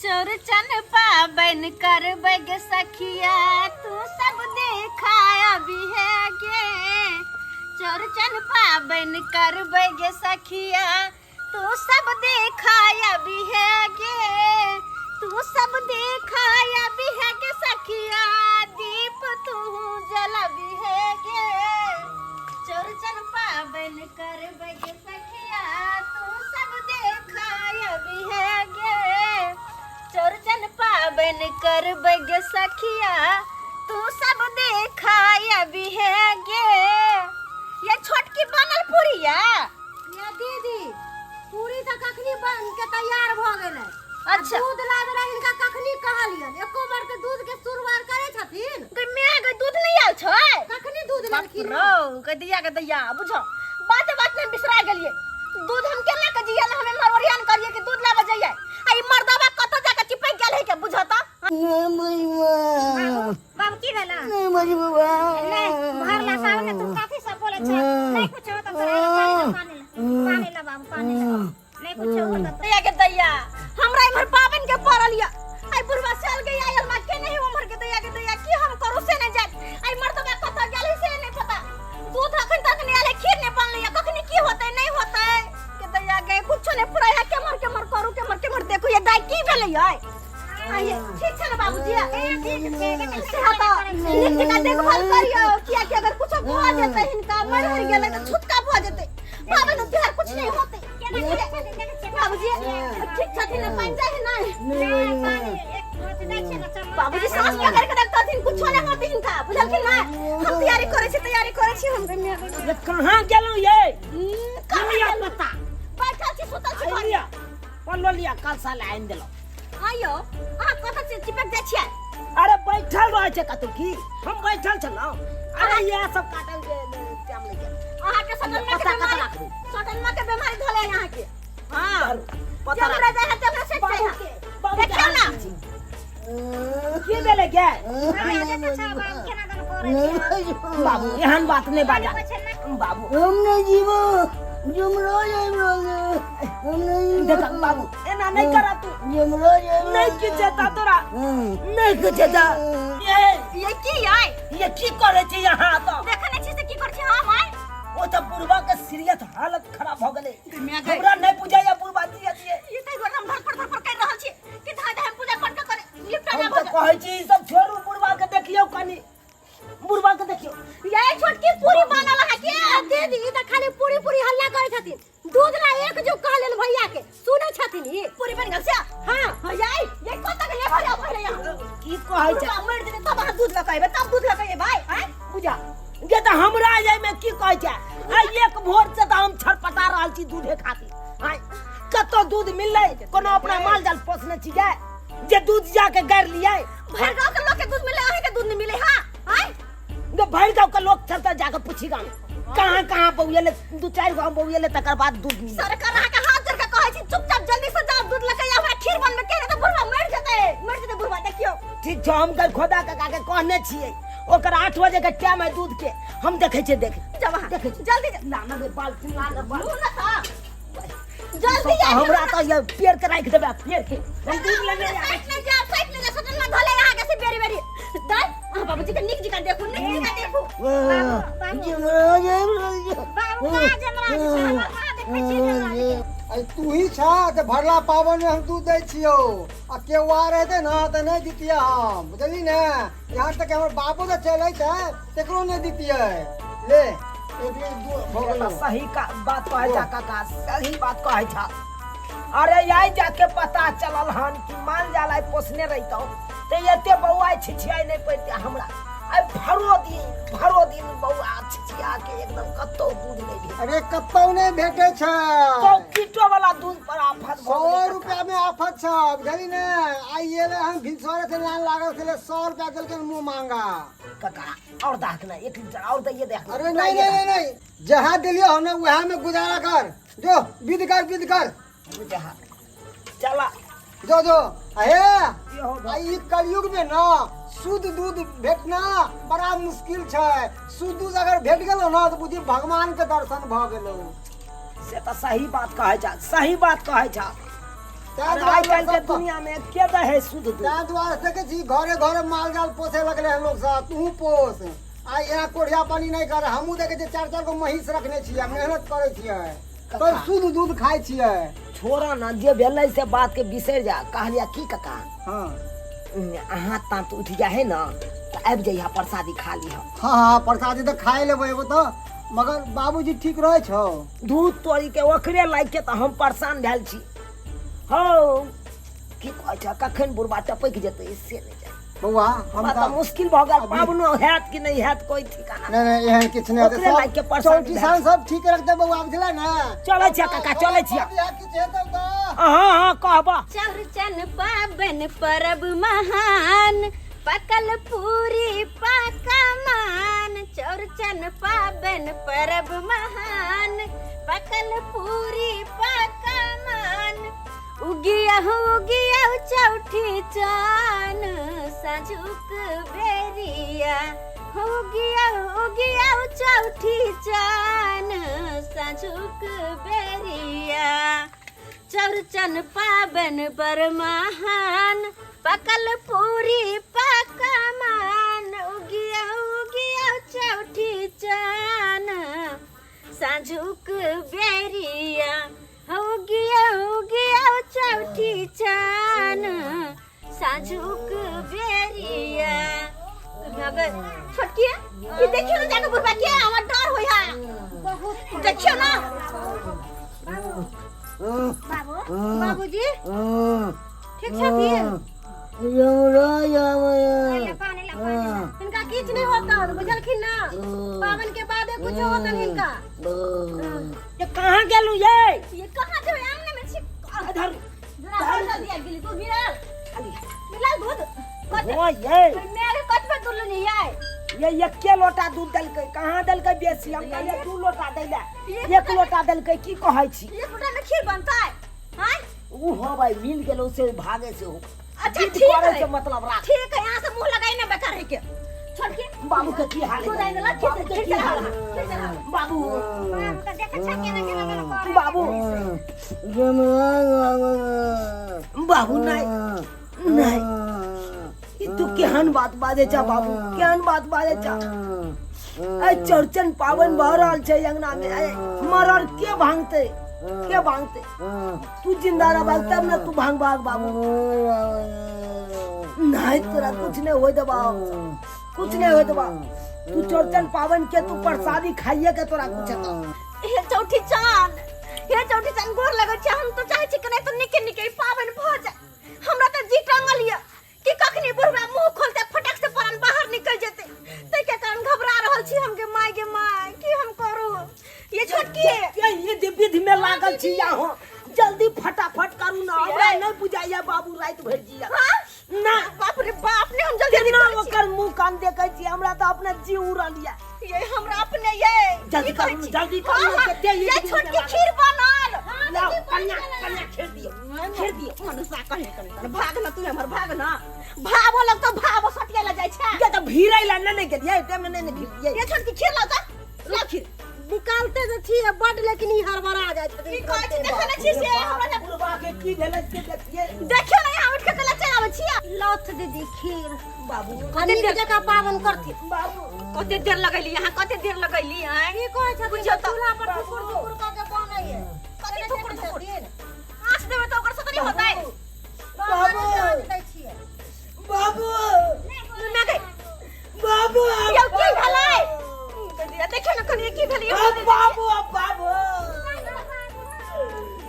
चौरचन पाबनि करबै गे सखिया तू सब देखा अबिहे गे चौरचन पाबनि करबै गे सखिया तू सब देखा अबिहे गे तू सब देखा अबिहे गे सखिया दीप तू जलबिहे गे चौरचन पाबनि करबै गे सखिया तू सब देखा अबिहे गे चौरचन पाबनि करबै गे सखिया तू सब देखा अबिहे गे ये छोटकी बनल पूरी या या दीदी पूरी तऽ कखनी बन के तैयार भऽ गेलै अच्छा। दूध लाबे ला हिनका कखनी कहलियन एको बार के दूध के सुरवार करे छथिन गई माय गई दूध नहीं आयल छै कखनी दूध लेलखिन रौ के दिया के दैया बुझो बात बात में बिसरा गेलिए दूध हम केना के जिया हमें मरोरियान करिए कि दूध लाबे जाइए आ ई मर्दवा कत जाके चिपक गेल है के बुझो त बाबू की भेला नहीं भर ला साहब ने तू काफी सब बोले छे नहीं कुछ हो तो तोरा पानी ला पानी ला बाबू पानी ला नहीं कुछ हो तो दैया के दैया हमरा इमहर पावन के पड़ल या आई बुढ़वा चल गई आयल मा के नहीं उमर के दैया के दैया की हम करू से नहीं जान आई मर्दवा कत गेल है से नहीं पता दूध अखन तक नहीं आयल है, खीर नहीं बनल या कखनी की होतै नहीं होतै के दैया गए कुछ नहीं पुरा है केमर केमर करू केमर केमर देखो ये दाई की भेलै आय आइए ठीक छै ने बाबूजी ए ठीक छै लेकिन से तऽ नीक जकाँ देखभाल करियौ कियाकि अगर कुछो भऽ जेतै हिनका मरि हरि गेलै तऽ छुटका भऽ जेतै पाबनि त्योहार कुछ नहीं होतै बाबूजी ठीक छथिन ने पानि चाही नहि बाबूजी सांस पकड़ के देखतथिन कुछो नहीं होतै हिनका बुझलखिन ने हम तैयारी करै छी तैयारी करै छी हम ये कहाँ गेलहुँ ये कहाँ लिया गेलहुँ? पता बैठल छी सुतल छी घर लिया पल्लो लिया कल साल आनि देलहुँ आयो अहाँ कतऽ चिपक जाइ छियै अरे बैठल रहै छै कतौ की हम बैठल छलहुँ अरे इएह सब काटल जे टाइम लागि गेल अहाँ के सटनमा के पता कतऽ बीमारी राखबै? सटनमा के बीमारी धले अहाँ के हां पता जमरा जाइ है तमरा सेट जाइ है बाबू के देखियौ ना हाल छी। की भेलै गे बाबू एहन बात नहि बाजा बाबू हम नहीं जीवो जुमरो जुमरो हम नहीं देख बाबू एना नहीं करा तू जुमरो नहीं किछु हेता तोरा नहीं किछु हेता ये ये की आय ये की करै छी यहाँ तऽ देखै नै छी से की करै छी हम आय ओ तऽ बुढ़वा के सीरियस हालत खराब भऽ गेलै हमरा नहि बुझाइया बुढ़वा दिया दिए ये तै दुआरे हम धरपड़ धरपड़ कर रहल छी कि धाय धाय हम पूजा पाठ करे निपटा हम ना तऽ भऽ कहै छी ई सब छोड़ू बुढ़वा के देखियौ कनी बुढ़वा के देखियौ ये छोटकी पूरी बनल है के दीदी ई तऽ खाली पूरी पूरी हल्ला करै छथिन दूध ला एक जो कहलेन भैया के सुनै छथिन ई पूरी बन गेल से हां हां ये ये कत तक ले भरे पहिले यहाँ की कहै छै बुढ़वा मरि जेतै तब अहाँ दूध लऽ के अयबै तब दूध लऽ के अयबै आँय बुझा गे तऽ हमरा एहिमे की कहै छै आ एक भोर से तऽ हम छटपटा रहल छी दूधे खातिर आँय कतौ दूध मिललै कोनो अपना माल जाल पोसने छी गे जे दूध जाके गारि लियै भरि गाँव के लोग के दूध मिले अहाँ के दूध नहीं मिले हाँ आँय गे भरि गाँव के लोग चलते जाके पूछी गाँव कहाँ कहाँ बौएले दू चारि गाँव बौएले तकर बाद दूध मिले सरकार अहाँ के हाथ जोड़ के कहै छी चुपचाप जल्दी से जाओ दूध लऽ के आउ, हमरा खीर बनबे के नहीं तऽ बुढ़वा मरि जेतै मरि जेतै बुढ़वा देखियौ ठीक छौ हम कल खोदा काका के कहने छियै ओकर 8 बजे के टाइम है दूध के हम देखै छियै देख जाओ अहाँ देखै छियै जल्दी जा- ला ना रे बाल्टी ला ना बाल्टी लू ना तऽ जल्दी सब जाओ हमरा तऽ ये पेड़ के राखि देबै पेड़ के हम दूध लेने आबै साइड में जाओ साइड में जाओ सटन में धले अहाँ के से बेरी बेरी दाई अहाँ बाबूजी के नीक जकाँ देखू नीक जकाँ देखू बाबू कहाँ जमराज छै हमर कहाँ देखै छियै जमराज के अरे तू ही छा तऽ भरला पाबनि में हम दूध दै छियौ आ केओ आर हेतै ने तऽ नहि दितियै हम बुझली ने यहाँ तक हमर बापो तऽ चलै छै तकरो नहि दितियै ले एक लीटर दूध भऽ छियै। गेलौ सही का बात कहै छा काका सही बात कहै छा अरे आई जाके पता चलल हन कि माल जाल आइ पोसने रहितौ तऽ एते बौआ छिछियाइ नहि पड़िते हमरा आइ भरो दिन बौआ छिछिया के एकदम कतौ दूध नहि भेल अरे कतौ नहि भेटै छै पॉकेटो वाला दूध पर आफत सौ भऽ गेलै रुपया में आफत छै बुझली ने आइ एलै हम भिनसरे से लाइन लागल छलै 100 रुपया देलकै मुँह मांगा काका और दाख ना एक लीटर और दैये देख अरे नहीं नहीं नहीं नहीं जहाँ दिलियो हो ना वहाँ में गुजारा कर जो विध कर विध कर बुझा चला जो जो अहे यो आ ई कलयुग में ना शुद्ध दूध भेटना बड़ा मुश्किल छै शुद्ध दूध अगर भेट गेलो ना तो बुझी भगवान के दर्शन भ गेलो से तऽ सही बात कहै छा सही बात कहै छा ताहि आइ दुआरे काल्हि के लोक सब दुनिया में के दै है शुद्ध दूध ताहि दुआरे देखै छी घरे घरे माल जाल पोसे लगले हन लोक सब तूहू पोस आ एना कोढ़िया पानी नहि कर हमहूँ देखै छियै चारि चारि गो महींस रखने छियै मेहनत करै छियै तब शुद्ध दूध खाइ छियै छोड़ ना जे भेलै से बात के बिसरि जा कहलिया की काका हाँ अहाँ ताँत उठि जा है ना तऽ आबि जइहा प्रसादी खा लिह हाँ हाँ प्रसादी तऽ खाए लेबै एगो तऽ मगर बाबूजी ठीक रहै छौ दूध तोड़ी के ओकरे लागि के तऽ हम परेशान भेल छी हौ की कहै छ कखन बुढ़बा टपकि जेतै से नहि जानि बौआ हम हमरा तऽ तऽ मुश्किल भऽ गेल अभी- पाबनो हैत कि नहि हैत कोई ठिकाना नहि नहि एहन किछु नहि हेतै ओकरे लागि के सब परेशानी चौकी सब ठीक रखतै बौआ बुझलै ने चलै छियै काका चलै छियै किछु हेतौ तऽ हँ हँ कहबा चौरचन पाबन परब महान पकल पूरी पकमान चौरचन पाबन परब महान पकल पूरी पकमान उगियहु उगियहु चौठी चान साँझुक बेरिया उगियहु उगियहु चौठी चान साँझुक बेरिया चौरचन पाबन बर महान पकल पूरी पकमान उगिया उगिया चौठी चान साँझुक बेरिया उगिया उगिया चौठी चान साँझुक बेरिया छोटकी ई देखियो ना जाके बुढ़बा के हमर डर होय है देखियो ना बाबू बाबूजी ठीक छथिन यमराज पानी ला पानी ला हिनका किछु नहि होतन बुझलखिन ना पाबनि के बादे कुछो होतन हिनका ये कहाँ गेलू ये ये कहाँ जेबै आंगन में छी इधर धरा दिया गेली तू मिलल मिलल दूध कते हो ये मेरे कतबे दूध लेने आय ये एके लोटा दूध देलकै कहाँ देलकै बेसी हम कहलियै दू लोटा दै लए एक लोटा देलकै की कहै छी एक लोटा में खीर बनतै हां ऊ हो भाई मिल गेलो से भागे से हो अच्छा जिद ठीक करे है से मतलब राख ठीक है यहाँ से मुंह लगाई ना बेकार है के छोड़ के बाबू के की हाल है दूध आइन ला खीर बाबू के खीर की चढ़ा हाल है खीर चढ़ा बाबू बाबू के देखै छै केना केना केना करै बाबू बाबू नहीं नहीं ई तू केहन बात बाजै छ बाबू केहन बात बाजै छ ए चौरचन पावन भऽ रहल छै अंगना में ए मरड़ के भांगते के भांगते तू जिंदा रहबाक तब ने तू भांगबाक बाबू नहीं तोरा कुछ नहीं होय देबा कुछ नहीं होय देबा तू चौरचन पावन के तू प्रसादी खाइए के तोरा कुछ हेतौ हे चौठी चान हे चौठी चान गोर लगै छै हम तो चाहै छी कि नहि तऽ निके निके ई पाबनि भऽ जाय हमरा तऽ जी टांगल यऽ कि कखनी बुढ़वा मुंह खोलते फटक से परान बाहर निकल जेते ताहि के कारण घबरा रहल छी हम गे माय गे माय की हम करू ये छोटकी ये ये दिव्य में लागल छी यहाँ जल्दी फटाफट करू ना हमरा नहीं बुझाइया बाबू रात भर जिया हाँ? ना बाप रे बाप ने हम जल्दी केना जल्दी करै छी। ओकर मुंह कान देखै छी हमरा तऽ अपने जी उड़ल या ये हमरा अपने ये जल्दी की कहै करू, छी? जल्दी करू, हाँ, हाँ, कते ये ये छोटकी खीर बनल लाओ कन्या कन्या खेल दियो खेल दियो मनुष्य कहे कहे भाग ना तू हमर भाग ना भावो लग तो भावो सटिया ला जाइ छै ये तऽ भीड़ै ला नहि ने गेलियै टाइम मे नहि ने भीड़ियै ये छोटकी खीर लाओ तऽ लाओ खीर निकालते तऽ छियै बड लेकिन ई हड़बड़ा जाइ छथिन की कहै छी देखै नै छी से हमरा जे- बुढ़बा के की भेलै से देखियै देखियौ ने यहाँ उठि के कला चलि आबै छियै लौथ दीदी खीर बाबू कते नीक जकाँ पाबनि करथिन बाबू कते देर लगैली यहाँ कते देर लगैली आँय की कहै छथिन बुझियौ तऽ चूल्हा पर थुकुर थुकुर कऽ के बनैये कथी थुकुर थुकुर आँच देबै तऽ ओकर से तऽ नहि होतै बाबू दै छियै बाबू ना गई बाबू यौ की भेलै देखियौ ने कनि की भेलै अब बाबू अब बाबू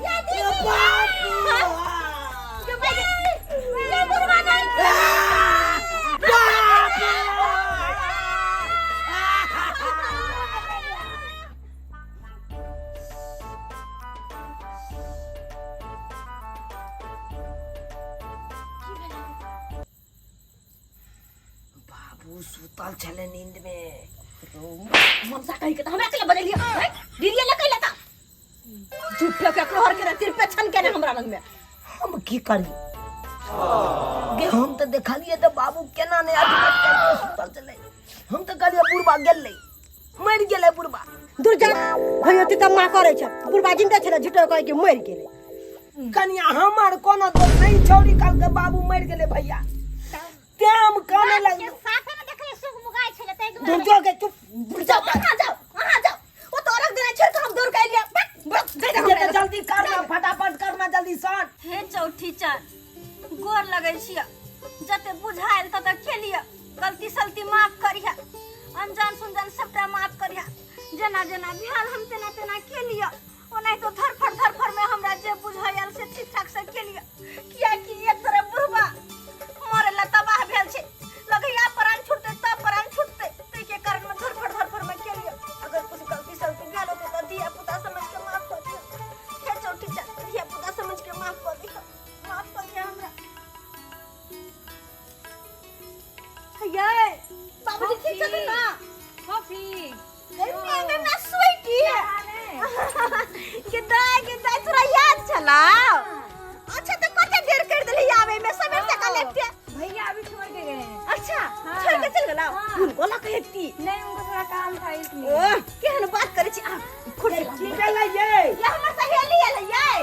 ये बाबू ये बुढ़वा नहीं बाबू सुतल छले नींद में मनसा कही के त हमरा केला बजेलियै हैं दीदी ले कैला ता झूठे के कहर के तिर पे छन के ने हमरा लग में हम की करी गे हम तऽ देखलियै तऽ बाबू केना नहि अथी करके सुतल छलै हम तऽ कहलियै बुढ़बा गेलै मरि गेलै बुढ़बा दूर जा भैया तऽ माँ करै छै बुढ़बा जिंदा छलै झूठो कहै कि मरि गेलै कनिया हमर कोनो दोष नहीं छौड़ी कल के बाबू मर गेले भैया तें हम काने लगलू साफे में देखले सुख मुगाइ छले तै दुआरे दूर जो के चुप जाओ अहाँ जाओ अहाँ जाओ ओ तो रख देना छोड़ के हम दौड़ के एलियै बक बक दे दे ये हमरा तो जल्दी करना फटाफट करना जल्दी सर हे चौठी चाँद गोर लगै छियै जते बुझायल तते केलियै गलती सलती माफ करिहे अनजान सुनजान सबटा माफ करिहे जेना जेना भेल हम तेना तेना केलियै ओनाहितो धरफड़ धरफड़ में हमरा जे बुझायल से ठीक ठाक से केलियै कियाकि एक तरह बुढ़बा मरे ला तबाह भेल छै लगैया प्राण छूटते तब प्राण छूटते ताहिके कारण में धरफड़ धरफड़ में केलियै अगर कुछ गलती सलती भेल होतै तऽ धिया पुता समझ के माफ कऽ दियौ हे चौठी चाँद धिया पुता समझ के माफ कऽ दियौ माफ कऽ दियौ हमरा यै बाबूजी ठीक छथिन ना कॉफी गई मैं स्वीटी गे दाय गे दाय तोरा याद छला अच्छा तो कते देर कर देली आवे में सवेर से कल एकटे भैया अभी छोड़ के गए हैं अच्छा हाँ। छोड़ के चल गेला हाँ। हुनको लक हेती नहीं उनको थोड़ा काम था इसलिए ओह केहन बात करै छी आ कुर्सी ला। की भेलै ये ये हमर सहेली एलै यै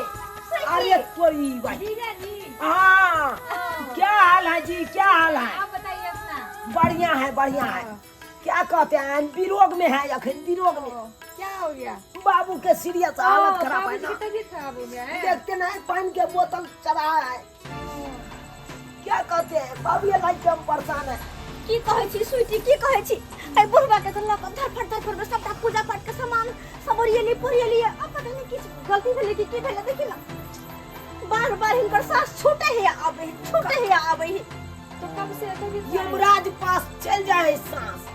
अरे तोरी भाई जीजा जी हाँ क्या हाल है जी क्या हाल है आप बताइए अपना बढ़िया है बढ़िया है क्या कहते हैं विरोग में है अखन विरोग में क्या हो गया बाबू के सीरियस हालत खराब है बाबूजी ना की तबीयत खराब हो गया है देखते ना पानी के बोतल चढ़ा है क्या कहते हैं बाबू ये लाइफ हम परेशान है की कहै छी स्वीटी की कहै छी एहि बुढ़बा के तऽ लऽ कऽ धरफड़ धरफड़ में सबटा पूजा पाठ के सामान सब ओरिएली पोरिएली अब पता नहीं किछु गलती भेलै कि की भेलै देखी ना बार बार हिनकर सास छूटे है आबै है छूटे है आबै है तो कब से तबीयत खराब है? यमराज पास चल जाए सांस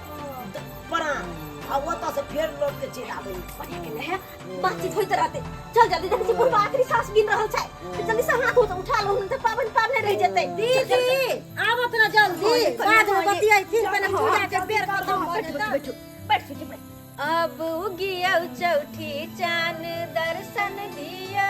प्राण आ ओतऽ से फेर लौट के चलि आबै बढ़िया के है बातचीत होइत रहते चल जल्दी देखै छी बुढ़बा आखिरी सांस गिन रहल छै तऽ जल्दी से हाथ उठा उठा लो नहीं तऽ पाबनि पाबने रहि जेतै दीदी आबत ना जल्दी बाद में बतियैथिन पहिले पूजा के बेर खत्म हो बैठू जेतै बैठू बैठू बैठू बैठू अब उगियौ चौठी चान दर्शन दियौ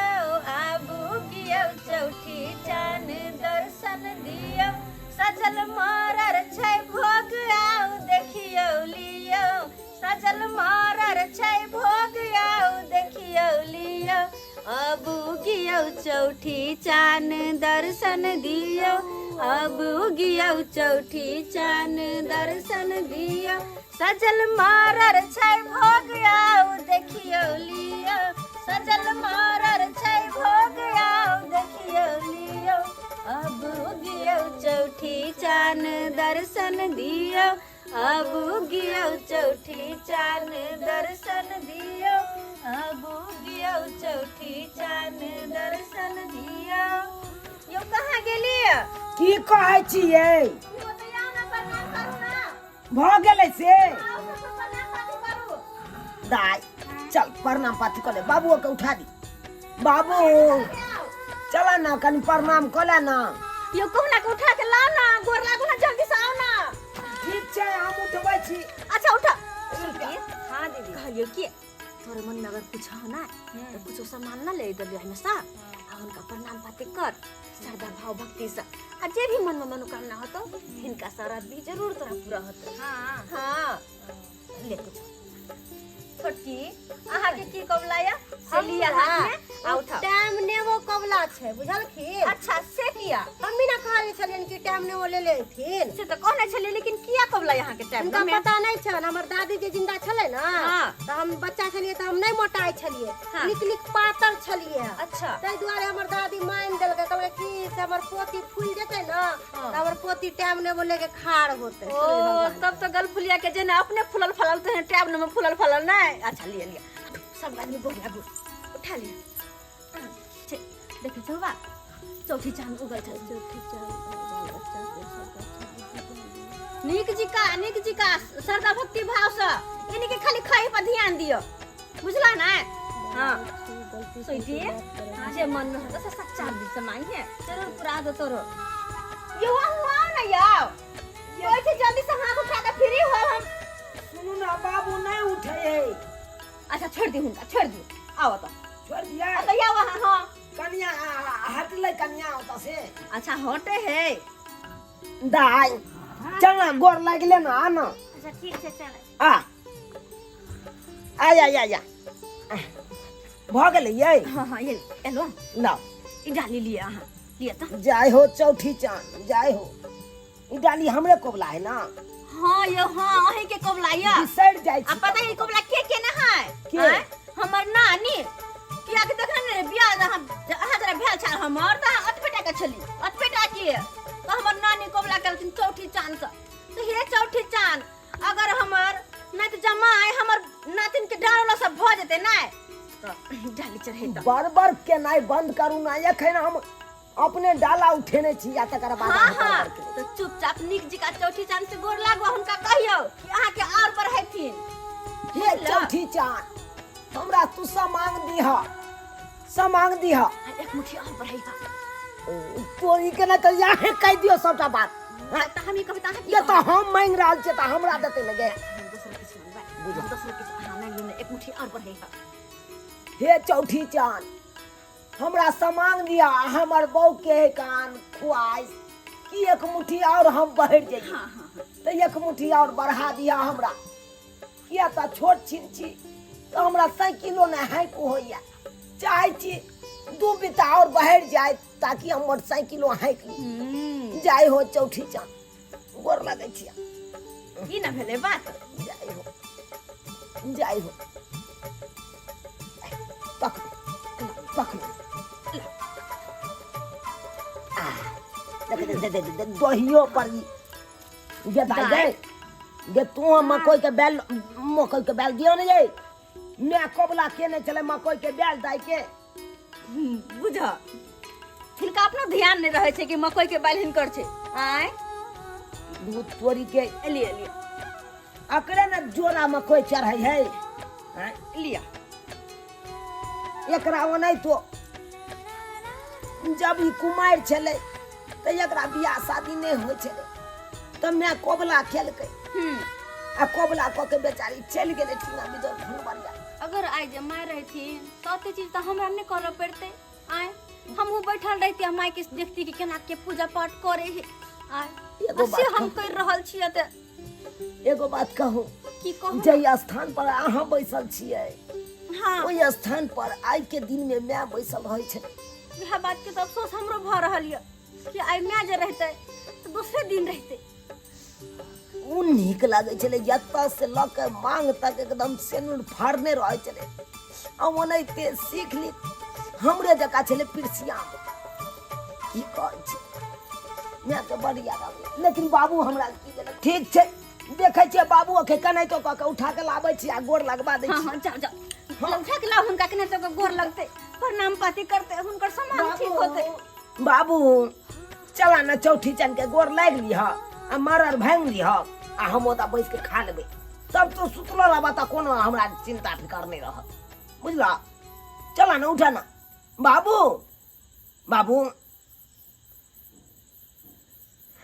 अब उगियौ चौठी चान दर्शन दियौ सजल मरर छै भोग आउ देखियौ लियौ सजल मरर छै भोग आउ देखियौ लियौ अब उगियौ चौठी चान दर्शन दियौ अब उगियौ चौठी चान दर्शन दियौ सजल मारर छै भोग आउ देखियौ लियौ सजल मारर छै भोग आउ देखियौ लियौ अब उगियौ चौठी चान दर्शन दियौ अब उगियौ चौठी चान दर्शन दियौ अब उगियौ चौठी चान दर्शन दियौ यौ कहाँ गेलियै की कहै छियै यौ तऽ आउ ने प्रणाम करू ने भऽ गेलै से दाइ चल प्रणाम पाती कऽ ले बाबुओ के उठा दी बाबू चल ना कनि प्रणाम कऽ ले ना यो कहुना के उठा के लाओ ना गोर लागू ना जल्दी से आओ ना ठीक छै हम उठबै छी अच्छा उठा हाँ दीदी कहलियो कि तोरे मन में अगर कुछ हो ना तो कुछ सामान ना ले दलियो हमेशा आ उनका प्रणाम पाती कर श्रद्धा भाव भक्ति से आ जे भी मन में मनोकामना होतो हिनका सारा भी जरूर तोरा पूरा होतो हाँ हाँ ले कुछ छोटकी अहाँ के की कबला या से लिया हाथ में आ उठाओ टाइम नेबो कबला छै बुझलखिन अच्छा से किया मम्मी ने कहने छलियन कि टाइम नेबो ले लेथिन से तऽ कहने छलियै लेकिन किया कबला अहाँ के टाइम हुनका में पता नहीं छल हमर दादी जे जिंदा छलै ना हाँ। तऽ हम बच्चा छलियै तऽ हम नहि मोटाइ छलियै हाँ। निक निक पातर छलियै अच्छा ताहि दुआरे हमर दादी मानि देलकै कहलकै कि से हमर पोती फूलि जेतै ने तऽ हमर पोती टाइम नेबो लेके खाड़ होतै ओ तब तो गलफुलिया के जेना अपने फूलल फलल तो टैब में फूलल फलल नहीं अच्छा लिया लिया सब आदमी गोर लागू उठा लिया देखे छौ बा चौथी चांद उगल छल चौथी चाँद बच्चा के सब नीक जी का नीक जी का श्रद्धा भक्ति भाव से इन्हीं के खाली खाई पर ध्यान दियो बुझला ना हाँ सोची जे मन में होता से सच्चा दिल से मांगिए जरूर पूरा दो तोरो यो हुआ ना याओ कोई से जल्दी से हाथ उठा के फ्री हो हम सुनू ना बाबू नहीं उठे है अच्छा छोड़ दी हुनका छोड़ दी आओ तो छोड़ दिया तो या वहाँ हाँ कनिया हटलै कनिया ओतऽ से अच्छा हटे है दाइ चल ना गोर लागि ले ना आ ना अच्छा ठीक छै चल आ आ जा जा जा भऽ गेलै यै हाँ हाँ ये एलो लाउ ई डाली लिअ अहाँ लिअ तऽ जाय हो चौठी चान जाय हो ई डाली हमरे कोबला है ना हाँ यो हाँ अहीं के कबला यऽ बिसरि जाइ आ छी पता है कबला के के ना है के? आँय? हमर नानी किया के देखने ने बियाह अहाँ अहाँ जरा भेल छल हमर तऽ अहाँ अतबे टा के छली अतबे टा के तऽ हमर नानी कबला केलखिन चौठी चान से तऽ हे चौठी चान अगर हमर नहि तऽ जमाय हमर नातिन के डाल सब भऽ जेतै नहि तऽ डाली चढ़े तऽ बड़ केनाइ बंद करू ना एखन हम अपने डाला उठेने छी आ तकर बाद हाँ अहाँ हाँ बड़बड़ केने तऽ चुपचाप नीक जकाँ चौठी चान से गोर लागू आ हुनका कहियौ कि अहाँके आओर बढ़ेथिन छी। हे चौठी चान हमरा तू समांग दीह समांग दीह आ एक मुट्ठी आओर बढ़ैहा तोरी के ना तऽ यहाँ कहि दियौ सबटा बात हाँ, तऽ हम ई कहबै तऽ अहाँ की ये तऽ हम मांगि रहल छियै तऽ हमरा देतै ने गे हम दोसर किछु मांगबै हम दोसर किछु अहाँ मांगि लियौ ने एक मुट्ठी आओर बढ़ैहा हे चौठी चान हमरा समांग दिया हमर बहू के कान खुआइस कि एक मुट्ठी और हम बढ़ जाइए हाँ हाँ हाँ तो एक मुट्ठी और बढ़ा दिया हमरा किया तऽ छोट छिन छी तऽ हमरा साइकिलो नहि हाइक होइया चाहै छी दू बिता और बढ़ि जाए ताकि हम मोटरसाइकिलो हाइक ली जाय हो चौठी चान गोर लगै छी ई ना भेलै बात जाय हो जाय हो पकड़ू पकड़ू आ, देख देख देख देख दहियो पर ई गे दाइ गे गे तू हम मकई के बैल मकई के बैल दियो ने गे मैं कबला के नहीं चले मकई के बैल दाइ के बुझ हिनका अपनो ध्यान नहीं रहे छै कि मकई के बैल हिनकर छै आय दूध तोरी के लिअ लिअ अकरे ने जोरा मकई चढ़ै है आँय? लिअ एकरा ओनाहि तो जब ई कुमारि छलै तऽ एकरा बियाह शादी नहि होइ छलै तऽ माय कोबला केलकै आ कोबला कऽ के बेचारी चलि गेलै ठिना बिजोर फुलबरिया अगर आइ जे माय रहथिन तऽ ओते चीज तऽ हमरा नहि करऽ पड़तै आय हमहूँ बैठल रहिती माय के देखती कि केना के पूजा पाठ करे है आय एगो आ से बात हम कर रहल छियै तऽ एगो बात कहू की कहू जाहि स्थान पर अहाँ बैसल छियै हाँ ओहि स्थान पर आइ के दिन में माय बैसल रहै छै इएह बात के तऽ अफसोस हमरो भऽ रहल यऽ कि आइ माय जे रहतै तऽ दोसरे दिन रहतै ओ नीक लागै छलै जतऽ से लऽ के मांग तक एकदम सेनुर फाड़ने रहै छलै आ ओनाहिते सीख ली हमरे जकाँ छलै पिरसिया की कहै छै मायके बड़ याद आबै लेकिन बाबू हमरा की देलक ठीक छै देखै छियै बाबू अखे केनाहितो कऽ के उठा के लाबै छी आ गोर लगबा दै हाँ छी हाँ जाओ जाओ उठा के लाओ हुनका केना तो गोर लगतै प्रणाम पाती करते हुनकर सामान ठीक होते बाबू चला ने चौठी चन के गोर लागि लिह आ मरर भांगि लिह आ हम ओतऽ बैस के खा लेबै तब तो सुतलो रहबा तऽ कोनो हमरा चिंता फिकर नहि रहत बुझला चला ने उठा ना बाबू बाबू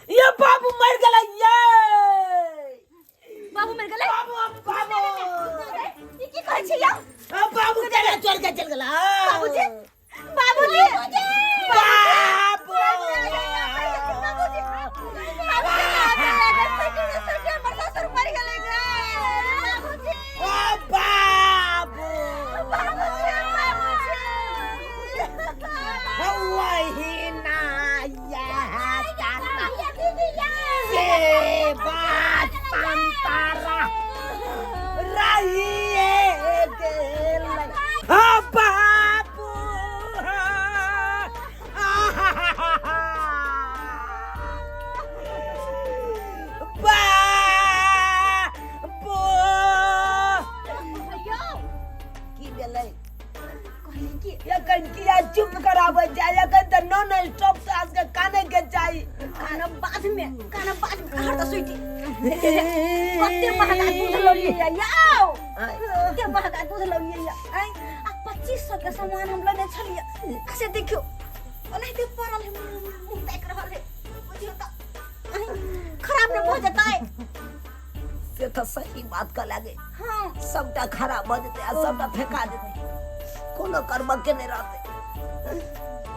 ये बाबू मर गेलै ये बाबू मर गेलै बाबू बाबू ई की कहै छी यौ आ, बाबू केना चोर के चल गेला बाबूजी बाबूजी बाबू ओ बाबू वही ना यह तारा से बात संतारा रहिए गेल ओ बाबू बाबू की भेलै एखन किया चुप कराबै छै एखन तऽ नॉन स्टॉप से आजके काने के चाही काना बाद में काना बाद में हर तो सुईटी कते महंगा दूध लौलिए याओ कते महंगा दूध लौलिए या आय आ 2500 के सामान हम लेने छलिए से देखियो ओनाहिते पड़ल है मुंह ताकि रहल है बुझियो तऽ खराब ने भऽ जेतै से तऽ सही बात कह लागे हाँ सबटा खराब भऽ जेतै आ सबटा फेका जेतै कोनो कर्म के नहि रहतै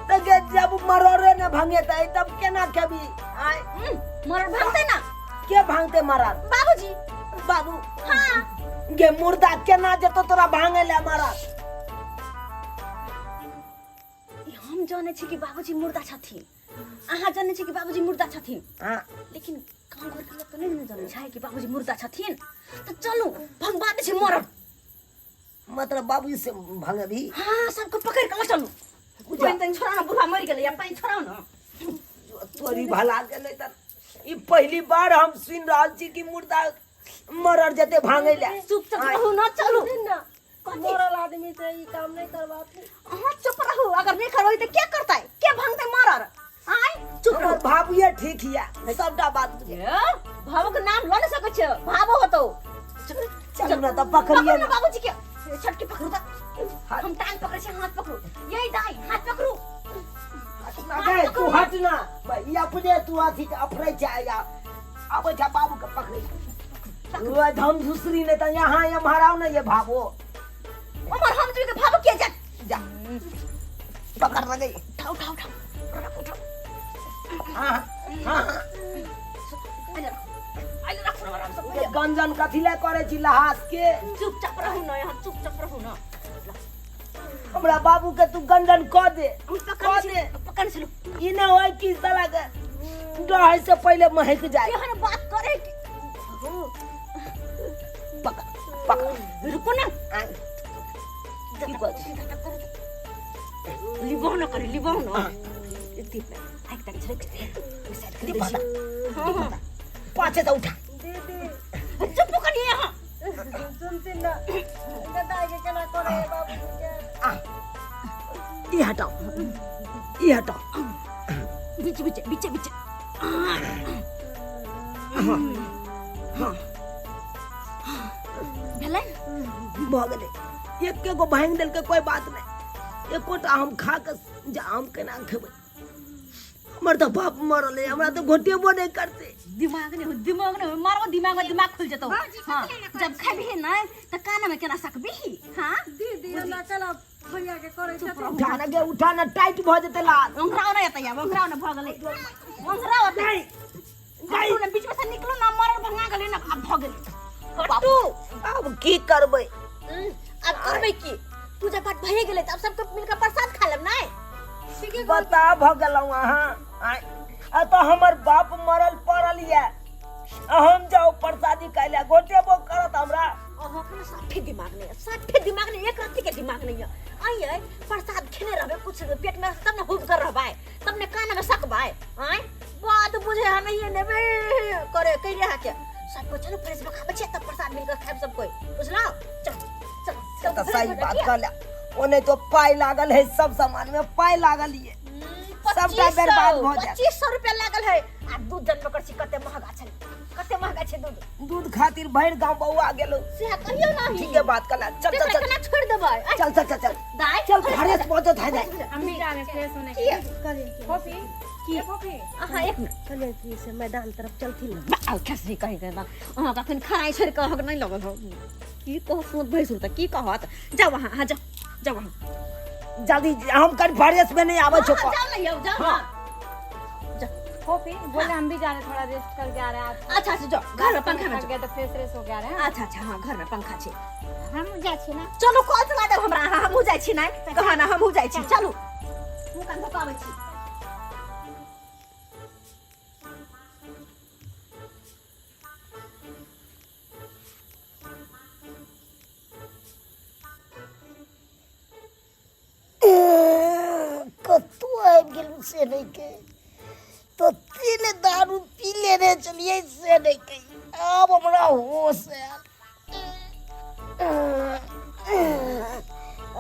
तऽ गे जब मरोड़े ने भंगेतै तब केना खेबी आय मरड़ भांगतै ना के भांगते मरड़ बाबूजी बाबू हाँ गे मुर्दा केना जेतो तोरा भांगे ले मरड़ ई हम हम जानै छी कि बाबूजी मुर्दा छथिन, अहाँ जानै छी कि बाबूजी मुर्दा छथिन। हाँ। लेकिन गाँव घर के लोग तऽ नहि ने जानै छै कि बाबूजी मुर्दा छथिन। तऽ चलू भंगवा दै छी मरल। मतलब बाबूजी से भंगबी? हाँ, सबके पकड़ के लऽ चलू। पानि तानि छोड़ाउ ने, बुढ़ा मरि गेलै, पानि छोड़ाउ ने। तोरी भला गेलै तऽ ई पहली बार हम सुनि रहल छी कि मुर्दा मरल जेते भांगै ले। चुपचाप रहू न, चलू। मरल आदमी से ई काम नहीं करवाती। अहाँ चुप रहू, अगर नहीं करबै तऽ के करतै, के भांगतै मरल? आय चुप रहू। भाबुए ठीक हिया, सबटा बात बुझे। भाबो के नाम ल नहीं सकै छै, भाबो होतो। चलू ना तऽ पकड़िए ना बाबूजी के, छटकी पकड़ू तऽ। हम टांग पकड़ै छी, हाथ पकड़ू। यही दाई, हाथ पकड़ू। हट तू, हट ना ई अपने तू अथी अफरै छै या आबै छै बाबू के पकड़ै। हम दूसरी नहीं तऽ यहाँ एम्हर आउ ने ये भाबो। उमर हम तुके भाबो के जा जा पकड़ लगे। उठाओ उठाओ उठाओ उठाओ। हां हां गंजन कथी ले करे छी लहास के? चुपचाप रहू ना, यहाँ चुपचाप रहू ना। हमरा बाबू के तू गंजन क दे, क दे, पकड़ चलू। ई न होय कि साला के डहे से पहले महक जाए। केहन बात करे कि पकड़ पकड़। रुको ना। की कहै छी? लिबाउ ना करे, लिबाउ ना। इति पे आइक तक छड़क दे पता। हां पाछे से उठा। दीदी चुप करिए यहाँ। सुनती ना दादा के केना करे बाबू के। आ ई हटाओ, ई हटाओ। बीच बीच बीच बीच। हां भेलै भ गेलै। एके गो भांगि देलकै कोई बात नहीं, एकोटा हम खा के जा हम केना खेबै? हमर तऽ बाप मरल है, हमरा तऽ घोटेबो नहीं करते। दिमाग नहीं हो, दिमाग नहीं हो, मारो दिमाग में दिमाग खुल जतो। हाँ, जब खेबही ना त कान में केना सकबही? हां दीदी हमरा चला भैया के करे छथिन। उठा ना गे, उठा ना, टाइट भ जेतै लात। ओंघराव ना एतै, ओंघराव ना भ गेलै, ओंघराव एतै। नहीं नहीं, ना बीच में से निकलो ना, मरल भंगा गेलै ना, आब भ गेलै। हटू। अब की करबै? अब करबै की? पूजा पाठ भए गेलै त अब सबके मिलकर प्रसाद खा लेब नै? बता भ गेलहुँ अहाँ। आ तऽ हमर बाप मरल पड़ल ये, हम जाउ प्रसादी खाइ ले, घोटेबो करत हमरा। अहाँके ने साफे दिमाग नहीं है, साफे दिमाग नहीं, एक रत्ती के दिमाग नहीं है। आइए प्रसाद खेने रहबे, कुछ पेट में तब ने हुब कर रहबै, तब ने कान में सकबै। आय बात बुझे है नहीं नेबे करे कहि रहा के सबको। चलो फ्रेश में खाबै छियै तब प्रसाद मिलकर खाइब सब कोई, बुझलौ? चल चल चल। तऽ सही बात कहले, ओने तो पाइ लागल है, सब सामान में पाइ लागल ये, सबटा बर्बाद भ जायत। 2500 रुपया लागल है। आ दूध जन्म कर छी, कते महंगा छै, कते महंगा छै दूध। दूध खातिर भरि गांव बौआ गेलो। से कहियो नहीं। ठीक है बात कहला, चल चल चल, केना छोड़ देबै? चल चल चल चल दाई चल, फ्रेश भ जत है जाय। हम भी जा रहे फ्रेश होने के लिए। फोफी की? फोफी अहाँ एक मिनट कहलियै कि से मैदान तरफ चलथिन ना। खसरी कहीं के ना, अहाँ कखन खानाइ छोड़ि कऽ अहाँके नहि लगल हो की कहत? सुनत भैंसुर तऽ की कहत? जाउ अहाँ, अहाँ जाउ, जाउ अहाँ जल्दी, हम कनि फ्रेश में नहीं आबै छौ। जाउ ने यौ, जाउ ना। फोफी बोले हम भी जा रहे, थोड़ा रेस्ट करके आ रहे हैं आप। अच्छा अच्छा, जाओ घर में पंखा में थक गए तो फ्रेश फ्रेश हो गया रहे हैं। अच्छा अच्छा, हाँ घर में पंखा छै। हम जाइ छी ना। चलू कल चला देब हमरा। अहाँ हमहूँ जाइ छी। नहि कहा ना, हमहूँ जाइ छी। चलू, मुँह कान धोकाबै छी। कतौ आबि गेलहुँ से नहि कहि, तो तीन दारू पी लेने छलियै से नहि कहि। आब हमरा होश आयल।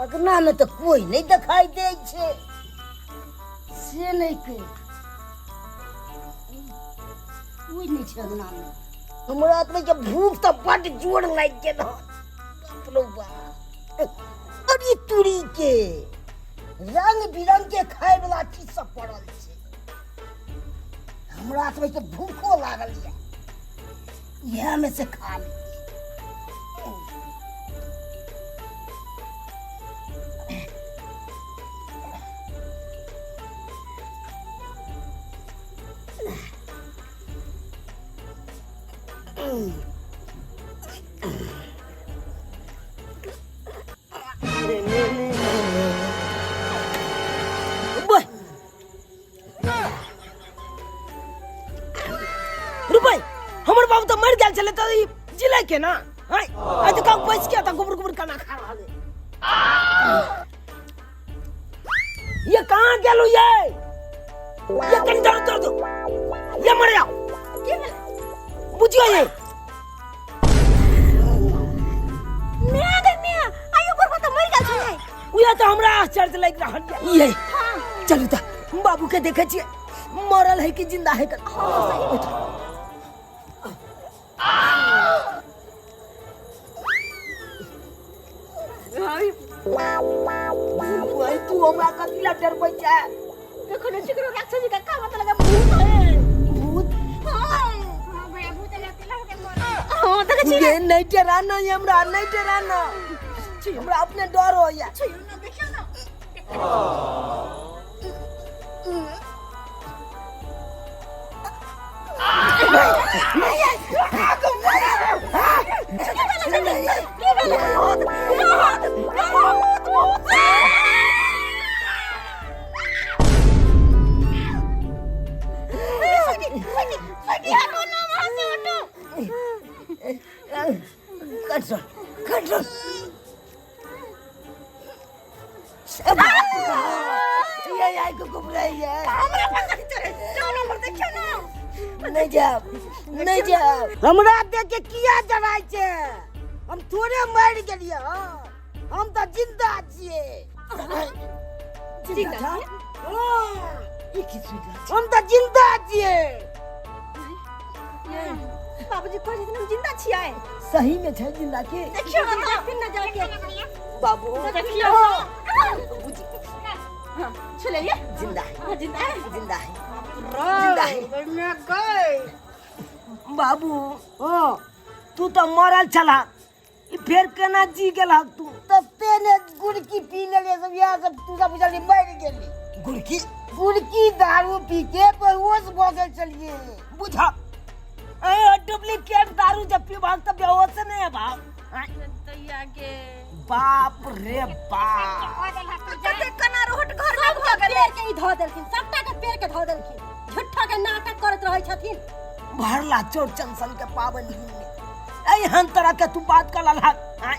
अगनामे तऽ कोइ नहि देखाइ दै छै से नहि कहि, कोइ नहि छै अगनामे। हमरा आत्मा के भूख तऽ बड्ड जोर लागि गेल हन। बाप रौ बाप, अरे तुरी के रंग बिरंग के खाय वाला चीज सब पड़ल छै। हमरा आत्मा के भूखो लागल यऽ, इएह में से खा ली। भाई हमर बाबू तऽ मरि गेल छलै तऽ ई जिलै के ना आय आइ तऽ कहू बैस के तऽ गुबर गुबर केना खा रहल है ये कहाँ गेलू ये ये कनी दौड़ दौड़ दो ये मर जाओ की भेलै बुझियो ये म्या गे म्या आइयो बुढ़बा तऽ मरि गेल छलै उहे तऽ हमरा आश्चर्य लागि रहल ये ये चलू तऽ बाबू के देखै छियै मरल है कि जिंदा है भाई तू हमरा कथी ला डरबै छै देखो ने चिकरो राक्षस जी का का मतलब है भूत है भूत हाँ हां भैया भूत लगते लगे मोर हाँ देखै छी ये नहीं डराना ये हमरा नहीं डराना हमरा अपने डर होइया छुइयो ना देखियो ना कंट्रोल कंट्रोल ये आई को घूम रही है हमरा पर कथी चढ़े जाओ नंबर देखियो ना नहीं जाब नहीं जाब हमरा देख के किया डराय छै हम थोड़े मरि गेलियै हँ हम तऽ जिंदा छियै जिंदा छियै? हाँ, हम तऽ जिंदा छियै बाबूजी कहै छथिन हम जिंदा छियै सही में छै जिंदा के देखियो ना देखथिन ना जाके बाबू देखियो हां चलिए जिंदा है हां जिंदा है जिंदा है जिंदा है बाबू हाँ तू तो मरल छला ई फेर केना जी गेल हक तू तते ने गुड़की पी लेलियै सब इएह सब तू सब बुझलियै मरि गेली गुड़की गुड़की दारू पी के बेहोश भऽ गेल छलियै बुझा ए डुप्लीकेट दारू जब पीबाक तऽ बेहोश नहीं है बाप दैया के बाप रे बाप कते कना रोहट घर में भऽ गेलै पेड़ के ई धऽ देलखिन सबटा के पेड़ के धऽ देलखिन झूठा के नाटक करैत रहै छथिन भरला चौरचन सन के पावन दिन में एहन तरह के तू बात कर ललहक आँय?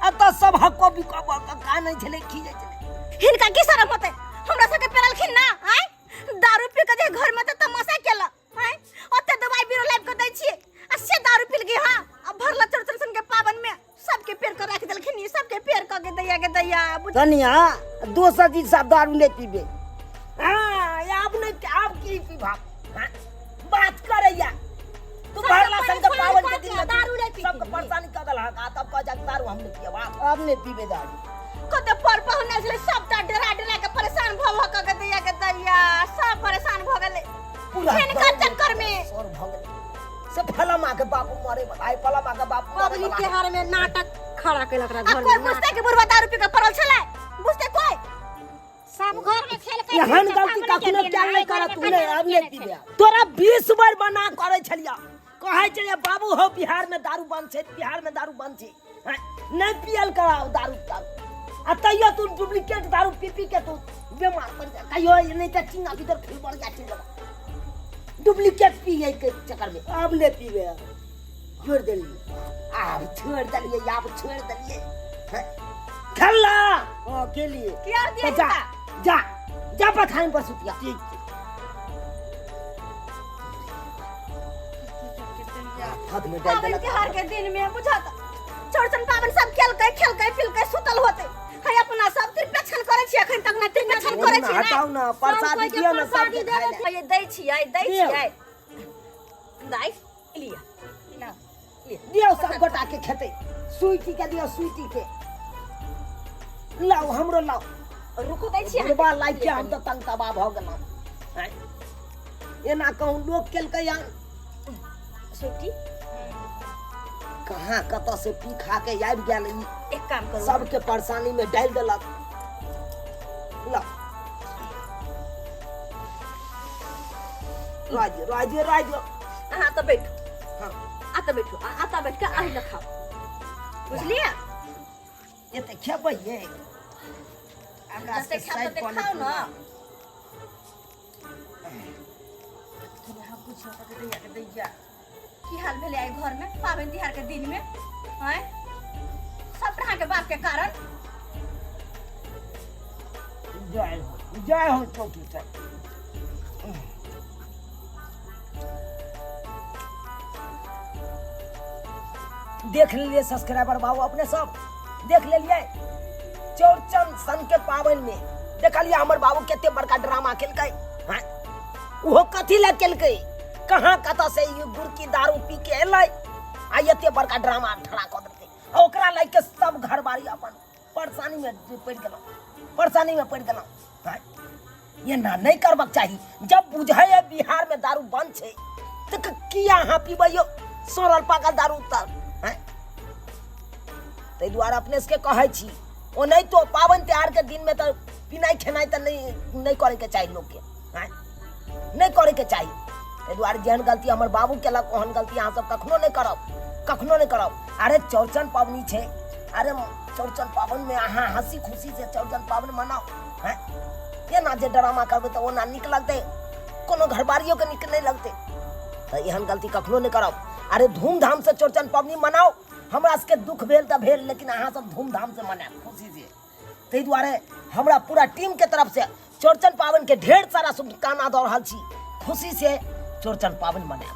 एतऽ सब हको बिको भऽ कऽ कानै छलै खीजै छलै हिनका की शरम होतै हमरा सबके पेरलखिन ना आँय दारू पी के जे घर में तऽ तमाशा केलक आँय ओते दवाई बीरो लाबि के दै छियै आ से दारू पी लगी हाँ आ भरला चौरचन सन के पावन में सबके पेड़ के राखि देलखिन ई सबके पेड़ कऽ के दैया के दैया बुझ धनिया दोसर दिन से आब दारू नहि पीबे हाँ आब नहि आब की पीबा हाँ, बात करैया तू भरला संग के पावन के दिन में दारू नहि पीती। सबके परेशानी कऽ देलहक आ तब कह जा दारू हम नहि पियब आब आब नहि पीबे दारू कते पर पहुने छलै सबटा डरा डरा के परेशान भऽ भऽ के दैया के दैया सब परेशान भऽ गेलै पूरा हिनकर चक्कर में सर भऽ गेलै से फलामा के बापू मरे वाला है फलामा के बापू मरे पबनी वाला है। त्योहार में नाटक खड़ा केलक रहा आ घर कोई में बुझते कि बुढ़वा दारू पी के पड़ल छलै बुझते कोई सब घर में खेल के एहन गलती कखनो कैल नहि करत तू नहि आब नहि पीबे तोरा 20 बार मना करै छलिया कहै छलिया बाबू हो बिहार में दारू बंद छै बिहार में दारू बंद छै हैं? नहि पियल कराओ दारू दारू आ तैयो तू डुप्लीकेट दारू पी पी के तू बीमार पड़ जा कहियो नहि तऽ चिंगा भीतर फिर बढ़ जा चलि डुप्लीकेट पिए के चक्कर में आब नहि पीबे छोड़ देलियै आब छोड़ देलियै आब छोड़ देलियै हैं? खेलला हाँ केलियै किया दिया तऽ जा जा जा बथान पर सुतिया ठीक छै हाथ में डाल पावन देलक त्योहार के दिन में बुझत चौरचन पावन सब खेलकै खेलकै पिलकै सुतल होते है अपना सब त्रिपेक्षण करै छी अखन तक ना त्रिपेक्षण करै छी हटाउ ना प्रसादी दियौ ना सबके खाय लए। ये दै छियै दै छियै दाइ लिअ दियौ सब गोटा के खेतै स्वीटी के दियौ स्वीटी के लाउ हमरो लाउ रुकू दै छियै बुढ़बा लागि के हम तऽ तंग तबाह भऽ गेलहुँ आँय? एना कहूँ लोक केलकै हन स्वीटी कहाँ कतऽ से पी खा के आबि गेल ई एक काम करू सबके परेशानी में डालि देलक लाउ राजो राजो राजो अहाँ तऽ बैठू हाँ आ तऽ बैठू आ आता बैठ के आहि न खाउ बुझलियै एते खेबै ये हमरा जते सबके खायब साइड तते कऽ खाउ लेतै न बुझियो के दैया के दैया की हाल भेलै आइ घर में पाबनि तिहार के दिन में आँय सब अहाँके बाप के कारण। जय हो, जय हो चौकी चल। देख लेलिए सब्सक्राइबर बाबू, अपने सब देख लेलिए चौरचन सन के पाबनि में देखलिए हमर बाबू कते बड़का ड्रामा केलकै। हाँ, ओहो कथी लए केलकै, कहाँ कतऽ से ई गुड़की दारू पी के एलै आ एते बड़का ड्रामा ठड़ा कऽ देलकै आ ओकरा लए के सब घरबारी अपन परेशानी में पड़ि गेलहुँ, परेशानी में पड़ि गेलहुँ। हाँ, एना नहि करबाक चाही। जब बुझै है बिहार में दारू बंद छै तऽ किया अहाँ पीबै यौ सड़ल पाकल दारू तऽ? हैं, ताहि दुआरे अपने सबके कहै छी ओनाहितो पाबनि तिहार के दिन में तऽ पिनाइ खेनाइ तऽ नहि करैके चाही लोकके, हैं, नहि करैके चाही। ताहि दुआरे जेहन गलती हमर बाबू केलक ओहन गलती अहाँ सब कखनो नहि करब, कखनो नहि करब। अरे चौरचन पाबनि छै, अरे चौरचन पाबनि में अहाँ हंसी खुशी से चौरचन पाबनि मनाउ। हैं, एना जे ड्रामा करबै तऽ ओना नीक लगतै, कोनो घरबारियोके नीक नहि लगतै। तऽ एहन गलती कखनो नहि करब। अरे धूमधाम से चौरचन पाबनि मनाउ। हमरा सबके दुख भेल तऽ भेल, लेकिन अहाँ सब धूमधाम से मनायब खुशी से। ताहि दुआरे हमरा पूरा टीम के तरफ से चौरचन पाबनि के ढेर सारा शुभकामना दऽ रहल छी। खुशी से चौरचन पाबनि मनायब।